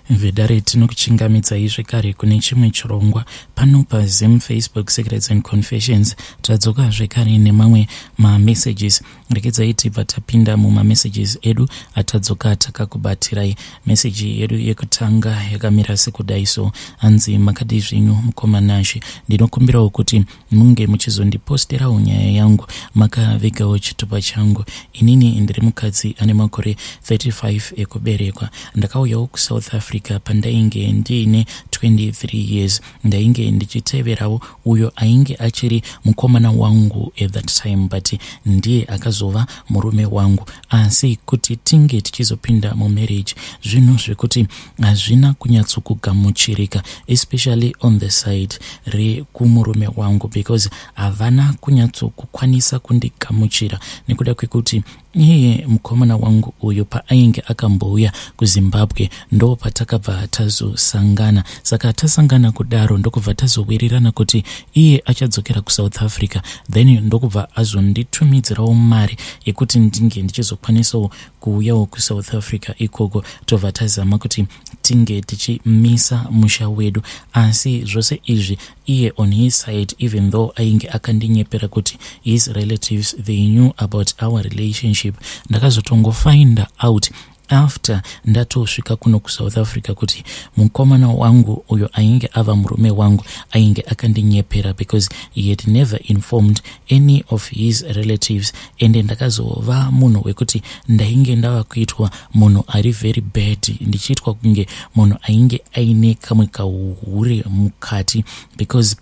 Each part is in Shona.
Vedare, tinokuchingamidzai zvekare kune chimwe chirongwa pano paZim Facebook Secrets and Confessions. Tadzoka zvekare nemamwe mamessages. Rekedzai tibva tapinda mumamessages edu atadzoka takakubatirai. Meseji yedu yekutanga yakamira sekudai so, hanzi, "Makadii zvenyu mukoma Nashe? Ndinokumbirawo kuti munge muchizondiposterawo nyaya yangu makavigawo chitupa changu. Inini ndiri mukadzi ane makore 35 ekuberekwa. Ndakauyawo kuSouth Africa pandainge ndiine 23 years. Ndainge ndichiteverawo uyo ainge achiri mukomana wangu at that time, but ndiye akazova murume wangu. Asi kuti tinge tichizopinda mumarriage, zvinhu zvekuti hazvina kunyatsokugamuchirika, especially on the side rekumurume wangu, because havana kunyatsokukwanisa kundigamuchira nekuda kwekuti iye mukomana wangu uyu paainge akambouya kuZimbabwe, ndo patakabva tazosangana. Saka tasangana kudaro, ndokubva tazowirirana kuti iye achadzokera kuSouth Africa, then ndokubva azonditumidzirawo mari yekuti ndinge ndichizokwanisawo kuuyawo kuSouth Africa ikoko, tobva tazama kuti tinge tichimisa musha wedu. Asi zvose izvi, iye on his side, even though ainge akandinyepera kuti his relatives, they knew about our relationship, ndakazotongofind out after ndatosvika kuno kuSouth Africa kuti mukomana wangu uyo ainge ava murume wangu ainge akandinyepera, because he had never informed any of his relatives. Ende ndakazova munhu wekuti ndainge ndava kuitwa munhu ari very bad, ndichiitwa kunge munhu ainge aine kamwe kauhure mukati, because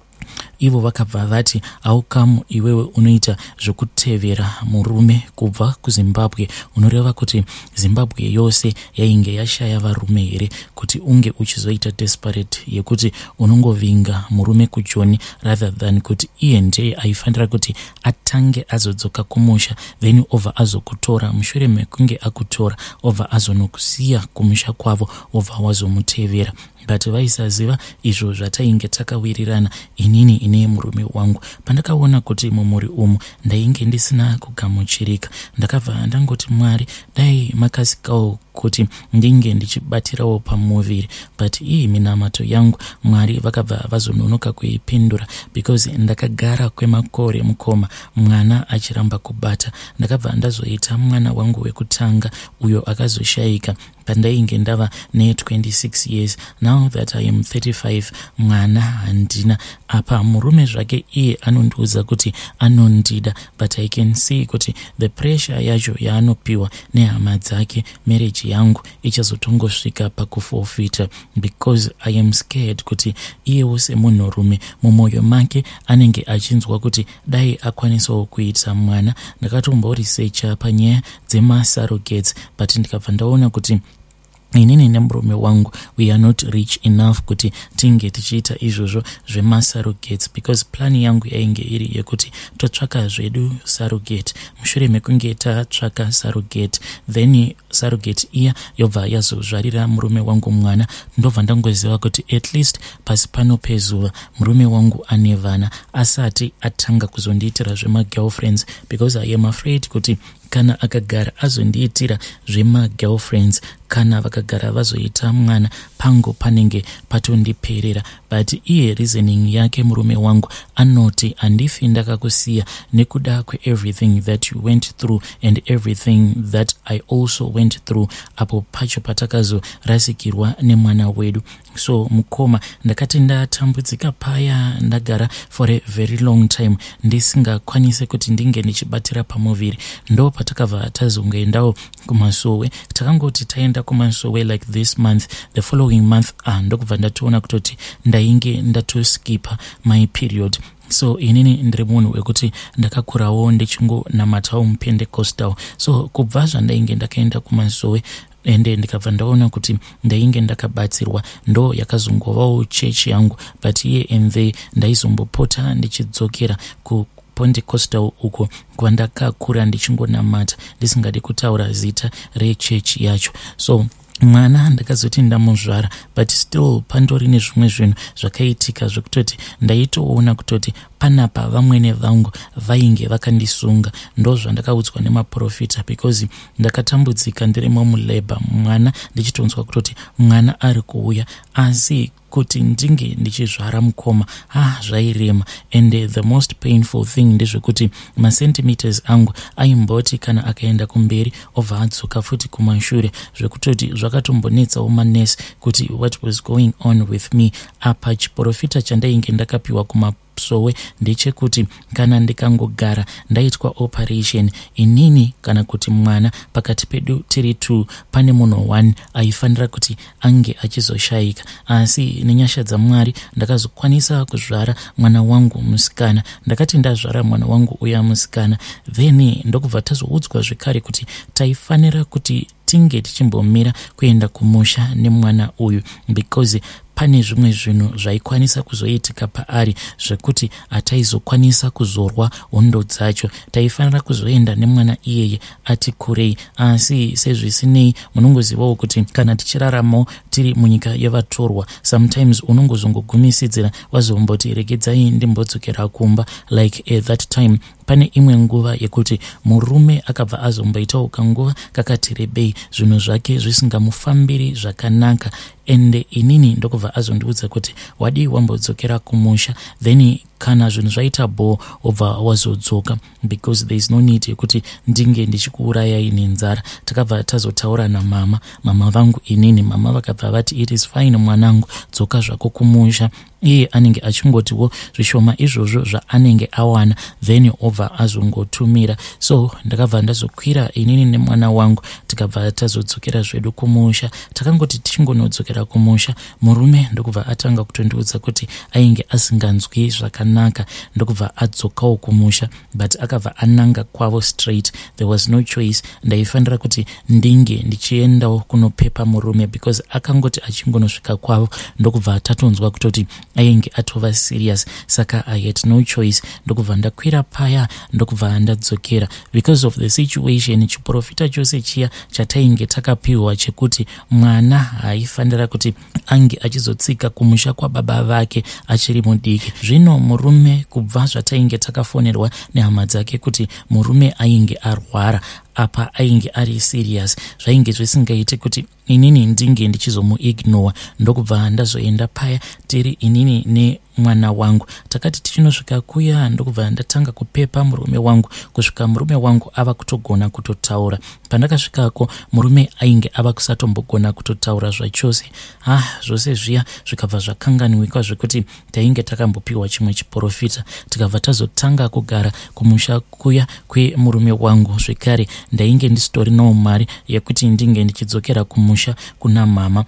ivo vakabva vati, 'How come iwewe unoita zvokutevera murume kubva kuZimbabwe? Unoreva kuti Zimbabwe yose yainge yashaya varume here kuti unge uchizoita desperate yekuti unongovinga murume kuJoni, rather than kuti iye ndiye aifanira kuti atange azodzoka kumusha, then obva azokutora? Mushure mekunge akutora, obva azonokusiya kumusha kwavo, obva wazomutevera.' But vaisaziva izvo zvatainge takawirirana inini ine murume wangu. Pandakaona kuti mumhuri umu ndainge ndisina kugamuchirika, ndakabva ndangoti, 'Mwari, dai makasikawo kuti ndinge ndichibatirawo pamuviri.' But iyi minamato yangu, Mwari vakabva vazononoka kuipindura, because ndakagara kwemakore, mukoma, mwana achiramba kubata. Ndakabva ndazoita mwana wangu wekutanga, uyo akazoshayika pandainge ndava ne26 years. Now that I am 35, mwana handina. Apa murume zvake iye anondiudza kuti anondida, but I can see kuti the pressure yacho yaanopiwa nehama dzake, marriage yangu ichazotongosvika pakuforfeita, because I am scared kuti iyewo semunhurume mumwoyo make anenge achinzwa kuti dai akwanisawo kuita mwana. Ndakatomboresearcha panyaya dzemasurrogates, but ndikabva ndaona kuti inini nemurume wangu, we are not rich enough kuti tinge tichiita izvozvo zvemasurrogates, because plan yangu yainge iri yekuti totsvaka zvedu surrogate. Mushure mekunge tatsvaka surrogate, then surrogate iya yobva yazozvarira murume wangu mwana, ndobva ndangoziva kuti at least pasi pano pezuva murume wangu ane vana, asati atanga kuzondiitira zvemagirlfriends, because I am afraid kuti kana akagara azondiitira zvemagirlfriends, kana vakagara vazoita mwana, pangu panenge patondiperera. But iye reasoning yake murume wangu anoti, 'Handifi ndakakusiya nekuda kweeverything that you went through and everything that I also went through apo pacho patakazorasikirwa nemwana wedu.' So mukoma, ndakati ndatambudzika paya, ndagara for a very long time ndisingakwanisi kuti ndinge ndichibatira pamuviri, ndo patakabva tazongoendawo kumasowe. Takangoti taenda kumasowe like this month, the following month, ah, ndokubva ndatoona kutoti ndainge ndatoskipa my period. So inini ndiri munhu wekuti ndakakurawo ndichingonamatawo muPentecostal. So kubva zvandainge ndakaenda kumasowe, ende ndikabva ndaona kuti ndainge ndakabatsirwa, ndo yakazongovawo chechi yangu. But here and there ndaizombopota ndichidzokera kuPentecostal uko kwandakakura ndichingonamata, ndisingadi kutaura zita rechechi yacho. So Mwana ndakazoti ndamuzvara, but still pandori nezvimwe zvinhu zvakaitika zvekutoti ndaitoona kutoti panapa vamwene vangu vainge vakandisunga. Ndozvandakaudzwa nemaprofita, because ndakatambudzika ndirimo mulabor, mwana ndichitonzwa kutoti mwana ari kuuya, asi kuti ndinge ndichizvara, mukoma, ah, zvairema. And the most painful thing ndezvekuti macentimeters angu aimboti kana akaenda kumberi obva adzoka futi kumashure, zvekutoti zvakatombonetsawo manesi kuti what was going on with me. Apa chiprofita chandainge ndakapiwa kumasowe ndechekuti kana ndikangogara ndaitwa operation inini kana kuti mwana, pakati pedu tiri two pane munhu one aifanira kuti ange achizoshayika. Asi nenyasha dzaMwari ndakazokwanisa kuzvara mwana wangu musikana. Ndakati ndazvara mwana wangu uya musikana, then ndokubva tazoudzwa zvekare kuti taifanira kuti tinge tichimbomira kuenda kumusha nemwana uyu, because pane zvimwe zvinhu zvaikwanisa kuzoitika paari zvekuti hataizokwanisa kuzorwa hondo dzacho. Taifanira kuzoenda nemwana iyeye ati kurei. Asi sezvisinei, munongozivawo kuti kana tichiraramawo tiri munyika yevatorwa, sometimes unongozongogumisidzira wazomboti regedzai ndimbodzokera kumba. Like at that time pane imwe nguva yekuti murume akabva azomboitawo kanguva kakati rebei zvinhu zvake zvisingamufambiri zvakanaka, ende inini ndokubva azondiudza kuti wadii wambodzokera kumusha, then kana zvinhu zvaita bho wobva wazodzoka, because there is no need yekuti ndinge ndichikuurayai nenzara. Takabva tazotaura namama, mama vangu inini. Mama vakabva vati, "It is fine, mwanangu, dzoka zvako kumusha." Iye anenge achingotiwo zvishoma izvozvo zvaanenge awana, then obva azongotumira. So ndakabva ndazokwira inini nemwana wangu, tikabva tazodzokera zvedu kumusha. Takangoti tichingonodzokera kumusha, murume ndokubva atanga kutondiudza kuti ainge asinganzwi zvakanaka, ndokubva adzokawo kumusha, but akabva ananga kwavo straight. There was no choice, ndaifanira kuti ndinge ndichiendawo kunopepa murume, because akangoti achingonosvika kwavo ndokubva tatonzwa kutoti ainge atova serious. Saka I had no choice, ndokubva ndakwira paya, ndokubva ndadzokera. Because of the situation, chiprofita chose chiya chatainge takapiwa chekuti mwana haaifanira kuti ange achizotsika kumusha kwababa vake achiri mudiki, zvino murume kubva zvatainge takafonerwa nehama dzake kuti murume ainge arwara, apa ainge ari serious, zvainge zvisingaiti kuti inini ndinge ndichizomuignora. Ndokubva ndazoenda paya tiri inini nemwana wangu. Takati tichinosvika kuya, ndokubva ndatanga kupepa murume wangu kusvika murume wangu ava kutogona kutotaura. Pandakasvikako murume ainge ava kusatombogona kutotaura zvachose. Ah, zvose zviya zvikabva zvakanganwikwa zvekuti tainge takambopiwa chimwe chiprofita. Tikabva tazotanga kugara kumusha kuya kwemurume wangu zvekare. Ndainge ndisitorinawo mari yekuti ndinge ndichidzokera kumusha kuna mama.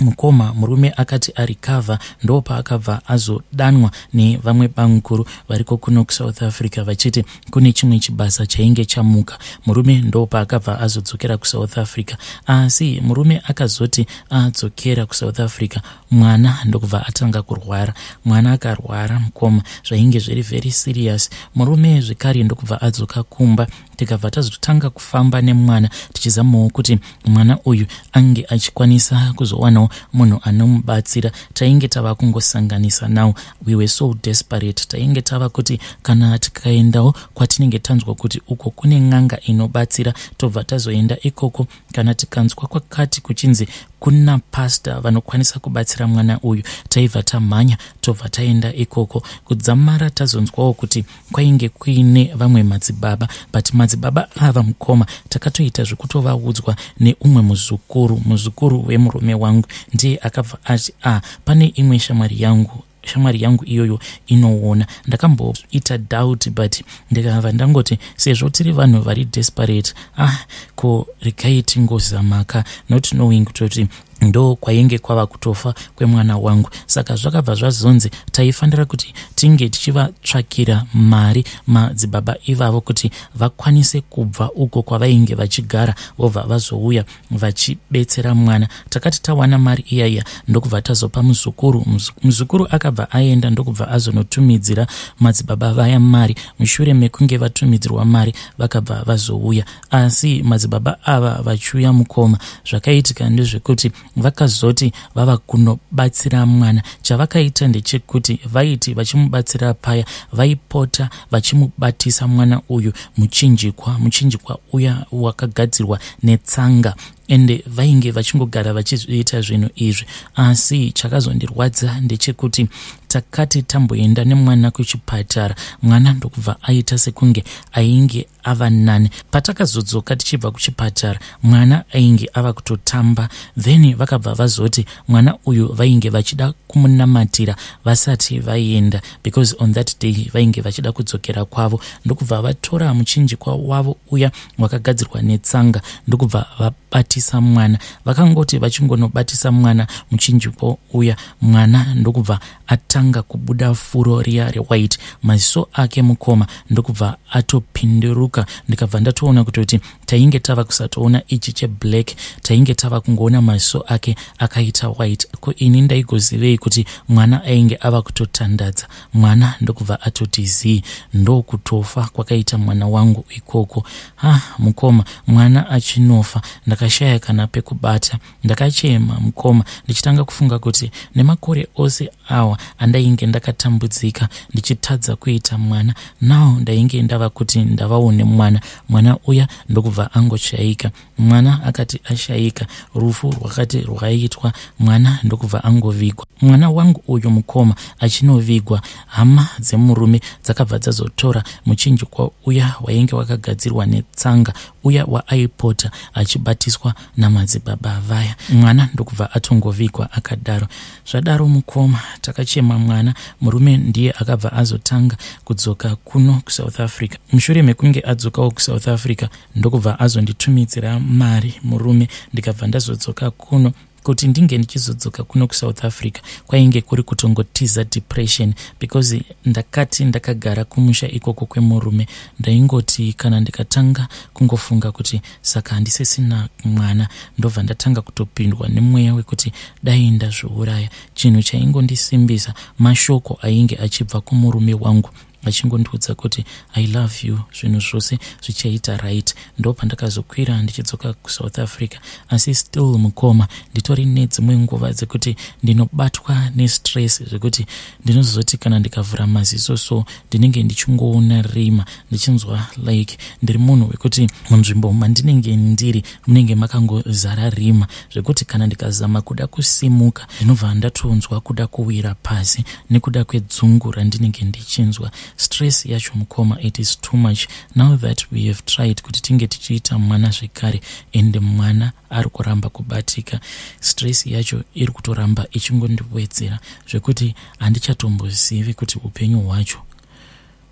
Mukoma, murume akati arecover, ndopaakabva azodanwa nevamwe bamukuru variko kuno kuSouth Africa vachiti kune chimwe chibasa chainge chamuka. Murume ndopaakabva azodzokera kuSouth Africa. Asi murume akazoti adzokera kuSouth Africa, mwana ndokubva atanga kurwara. Mwana akarwara, mukoma, zvainge zviri very serious. Murume zvekare ndokubva adzoka kumba, tikabva tazotanga kufamba nemwana tichizamawo kuti mwana uyu ange achikwanisa kuzowanawo munhu anomubatsira. Tainge tava kungosanganisa nawo. We were so desperate. Tainge tava kuti kana tikaendawo kwatinenge tanzwa kuti uko kune n'anga inobatsira, tobva tazoenda ikoko. Kana tikanzwa kwakati kuchinzi kuna pasta vanokwanisa kubatsira mwana uyu, taibva tamhanya tobva taenda ikoko. Kudzamara tazonzwawo kuti kwainge kuine vamwe madzibaba, but madzibaba ava, mukoma, takatoita zvekutovaudzwa neumwe muzukuru, muzukuru wemurume wangu. Ndiye akabva ati, "A ah, pane imwe shamwari yangu, shamwari yangu iyoyo inoona." Ndakamboita doubt, but ndikabva ndangoti sezvo tiri vanhu vari desperate, ah, ko regai tingozamaka, not knowing kutoti Ndo kwainge kwava kutofa kwemwana wangu. Saka zvakabva zvazonzi taifanira kuti tinge tichivatsvakira mari madzibaba ivavo kuti vakwanise kubva uko kwavainge vachigara, vobva vazouya vachibetsera mwana. Takati tawana mari iya iya, ndokubva tazopa muzukuru. Muzukuru akabva aenda, ndokubva azonotumidzira madzibaba vaya mari. Mushure mekunge vatumidzirwa mari, vakabva vazouya. Asi madzibaba ava vachiuya, mukoma, zvakaitika ndezvekuti vakazoti vava kunobatsira mwana, chavakaita ndechekuti vaiti vachimubatsira paya, vaipota vachimubatisa mwana uyu muchinjikwa, muchinjikwa uya wakagadzirwa netsanga, ende vainge vachingogara vachizviita zvinhu izvi. Asi chakazondirwadza ndechekuti takati tamboenda nemwana kuchipatara, mwana ndokubva aita sekunge ainge ava nani. Patakazodzoka tichibva kuchipatara, mwana ainge ava kutotamba. Then vakabva vazoti mwana uyu vainge vachida kumunamatira vasati vaenda, because on that day vainge vachida kudzokera kwavo. Ndokubva vatora muchinjikwa wavo uya wakagadzirwa netsanga, ndokubva vabatisa mwana. Vakangoti vachingonobatisa mwana muchinjikwa uya, mwana ndokubva atanga kubuda furo riya rewhite. Maziso ake, mukoma, ndokubva atopinduruka. Ndikabva ndatoona kutoti tainge tava kusatoona ichi cheblack, tainge tava kungoona maziso ake akaita white. Ko ini ndaigozivei kuti mwana ainge ava kutotandadza? Mwana ndokubva atoti zii. Ndokutofa kwakaita mwana wangu ikoko. Ha, mukoma, mwana achinofa, ndakashaya kana pekubata. Ndakachema, mukoma, ndichitanga kufunga kuti nemakore ose awa andainge ndakatambudzika ndichitadza kuita mwana, now ndainge ndava kuti ndavawo nemwana. Mwana uya ndokubva angoshayika. Mwana akati ashayika, rufu rwakati rwaitwa, mwana ndokubva angovigwa. Mwana wangu uyu, mukoma, achinovigwa, hama dzemurume dzakabva dzazotora muchinjikwa uya wainge wakagadzirwa netsanga, uya waaipota achibatiswa namadzibaba vaya. Mwana ndokubva atongovigwa akadaro. Zvadaro, mukoma, takachema mwana. Murume ndiye akabva azotanga kudzoka kuno kuSouth Africa. Mushure mekunge adzokawo kuSouth Africa, ndokubva azonditumidzira mari murume, ndikabva ndazodzoka kuno. Kuti ndinge ndichizodzoka kuno kuSouth Africa kwainge kuri kutongotiza depression, because ndakati ndakagara kumusha ikoko kwemurume, ndaingoti kana ndikatanga kungofunga kuti saka handisisina mwana, ndobva ndatanga kutopindwa nemweya wekuti dai ndazviuraya. Chinhu chaingondisimbisa mashoko ainge achibva kumurume wangu, achingondiudza kuti, "I love you, zvinhu zvose zvichaita right." Ndo pandakazokwira ndichidzoka kuSouth Africa. Asi still, mukoma, nditori nedzimwe nguva dzekuti ndinobatwa nestress, zvekuti ndinozoti kana ndikavhura maziso so, ndinenge ndichingoona rima, ndichinzwa like ndiri munhu wekuti munzvimbo mandinenge ndiri munenge makangozara rima, zvekuti kana ndikazama kuda kusimuka, ndinobva ndatonzwa kuda kuwira pasi nekuda kwedzungu randinenge ndichinzwa. Stress yacho, mukoma, it is too much. Now that we have tried kuti tinge tichiita mwana zvekare, and mwana ari kuramba kubatika, stress yacho iri kutoramba ichingondiwedzera, zvekuti handichatombozivi kuti upenyu hwacho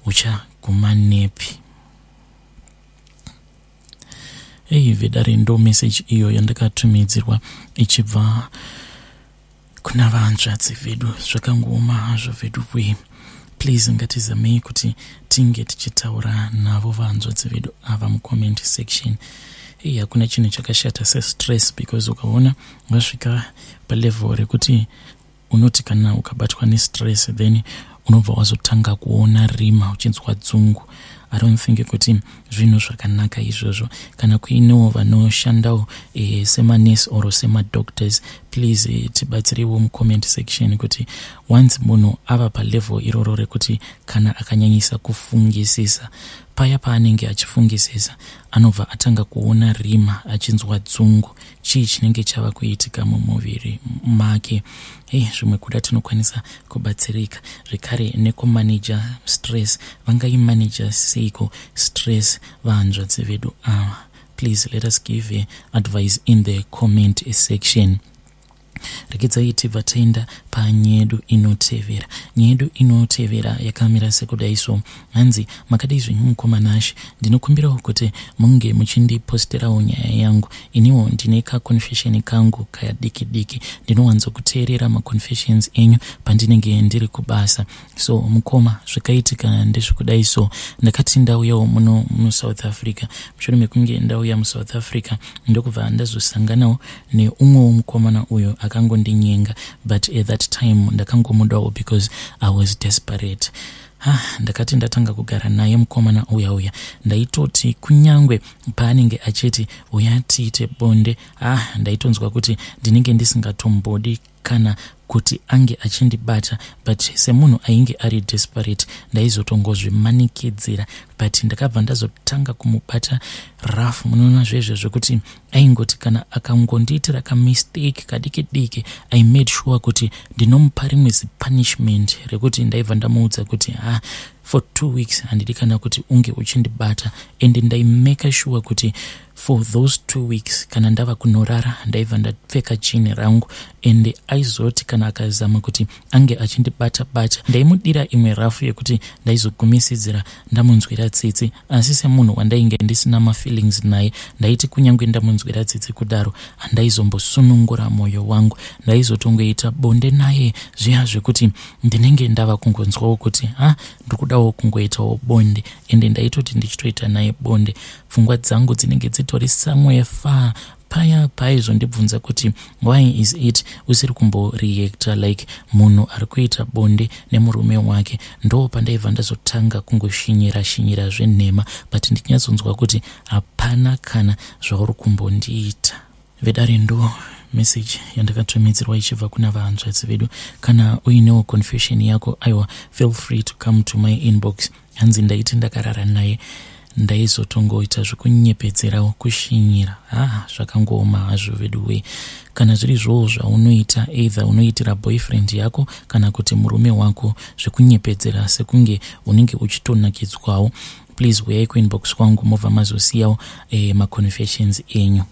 huchaguma nepi. Ei vedare, ndo message iyo yandakatumidzirwa ichibva kuna vanzvadzi vedu. Zvakangooma hazvo vedu we. Please, ngatizamei kuti tinge tichitaura navo vanzvadzi vedu ava mucomment section. Ei, hakuna chinhu chakashata sestress, because ukaona wasvika palevel rekuti unoti kana ukabatwa nestress, then unobva wazotanga kuona rima, uchinzwa dzungu, I don't think kuti zvinhu zvakanaka izvozvo. Kana kuinewo vanoshandawo semanurse or semadoctors, please tibatsireiwo mucomment section kuti once munhu ava palevel iroro rekuti kana akanyanyisa kufungisisa, paya paanenge achifungisisa anobva atanga kuona rima, achinzwa dzungu, chii chinenge chava kuitika mumuviri make? Hei, zvimwe kuda tinokwanisa kubatsirika zvekare nekumaneja stress. Vangaimaneja seiko stress vahanzvadzi vedu ava? Please let us give advice in the comment section. Regedzai tibva taenda panyedu inotevera. Nyedu inotevera yakamira sekudai so. Hanzi, makadii zvenyu mukoma Nashe, ndinokumbirawo kuti munge muchindiposterawo nyaya yangu. Iniwo ndine kaconfession kangu kadiki diki. Ndinowanzokuteerera maconfessions enyu pandinenge ndiri kubasa. So mukoma, zvakaitika ndezvekudai so. Ndakati ndauyawo muno muSouth Africa. Mushure mekunge ndauya muSouth Africa, ndokubva ndazosanganawo neumwewo mukomana uyo akangondinyenga, but at that time ndakangomudawo because I was desperate. Ha, ndakati ndatanga kugara naye mukomana uya uya, ndaitoti kunyangwe paanenge achiti uya tiite bonde, ah, ndaitonzwa kuti ndinenge ndisingatombodi kana kuti ange achindibata, but semunhu ainge ari desperate ndaizotongozvimanikidzira. But ndakabva ndazotanga kumubata rough, munoona zvezvo zvekuti aingoti kana akangondiitira kamistake kadiki diki, I made sure kuti ndinomupa rimwe zipunishment rekuti ndaibva ndamuudza kuti, ha, for 2 weeks handidi kana kuti unge uchindibata. And ndaimake sure kuti for those 2 weeks kana ndava kunorara ndaibva ndapfeka jean rangu, and aizoti kana akazama kuti ange achindibata bata, ndaimudira imwe rafu yekuti ndaizogumisidzira ndamunzwira tsitsi. Asi semunhu wandainge ndisina mafeelings naye, ndaiti kunyange ndamunzwira tsitsi kudaro, handaizombosunungura mwoyo wangu. Ndaizotongoita bonde naye zviya zvekuti ndinenge ndava kungonzwawo kuti, ha, ndiri kudawo kungoitawo bonde. Ende ndaitoti ndichitoita naye bonde, pfungwa dzangu dzinenge dzitori somewhere far. Paya paaizondibvunza kuti, "Why is it usiri kumboreacta like munhu ari kuita bonde nemurume wake?" ndo pandaibva ndazotanga kungoshinyira shinyira zvenhema, but ndichinyatsonzwa kuti hapana kana zvauri kumbondiita. Vedare, ndo message yandakatumidzirwa ichibva kuna vahanzvadzi vedu. Kana uinewo confession yako, aiwa, feel free to come to my inbox. Hanzi ndaiti ndakarara naye, ndaizotongoita zvekunyepedzerawo kushinyira. Ha, zvakangooma hazvo vedu wei. Kana zviri zvowo zvaunoita, either unoitira boyfriend yako kana kuti murume wako zvekunyepedzera sekunge unenge uchitonakidzwawo, please uyai kuinbox kwangu mobva mazosiyawo maconfessions enyu.